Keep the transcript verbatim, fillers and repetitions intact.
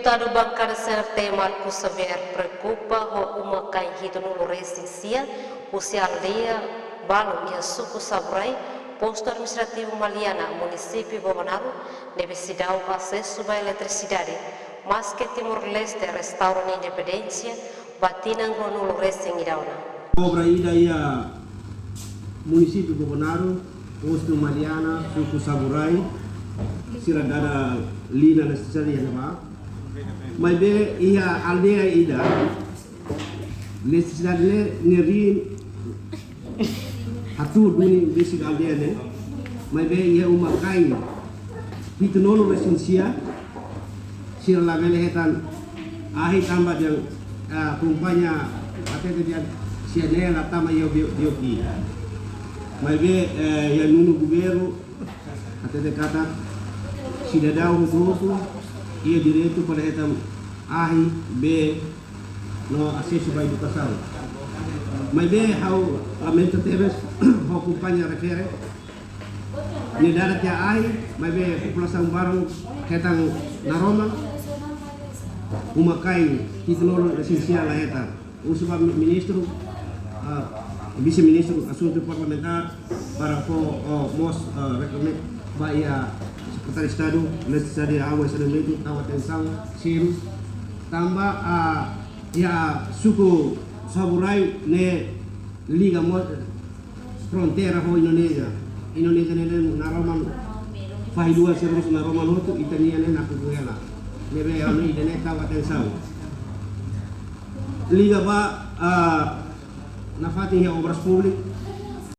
Deputadu Bankada C N R T Marcos Xavier preokupa ho uma-kain hitunulu resin sia husi aldeia balun iha suku Saburai, postu administrativu Maliana, munisípiu Bobonaro, ne'ebé seidauk asesu ba eletrisidade, maske Timor-Leste restaura nia independénsia ba tinan ruanulu resin ida ona. Obra ida iha munisípiu Bobonaro, postu Maliana, suku Saburai, sira dada liña eletrisidade iha ne'ebá. Maibé iha aldeia ida, eletrisidade ne'e, ne'e riin hatuur duni besik aldeia ne'e. Maibé iha uma-kain hitunulu resin sia, sira labele hetan ahi tanba dehan, ah, kompañia hatete dehan sira-ne'e la tama iha B O Q. Maibé, eh, iha nonu governu hatete katak sidadaun hotu-hotu iha direitu para hetan ahi, bee no asesu ba edukasaun. Maibé ha'u lamenta tebes ho kompañia refere ne'e dada tiha ahi, maibé populasaun barak hetan naroman, uma-kain hitunulu resin sia la hetan. Husu ba mi-, ministru, ah, vise-ministru asuntu parlamentár para fó, ah, mós, ah, rekomenda ba iha Sekretáriu Estadu Eletrisidade, Água e Saneamentu, tau atensaun sériu. Tanba, ah, iha suku Saburai ne'e liga mós fronteira ho Indonézia. Indonézia ne'e, ne'e naroman fahi dua, sira mós naroman hotu, ita-nia ne'e nakukun hela. Ne'ebé ami ida-ne'e tau atensaun. Liga ba, ah, nafatin iha Obras Públikas,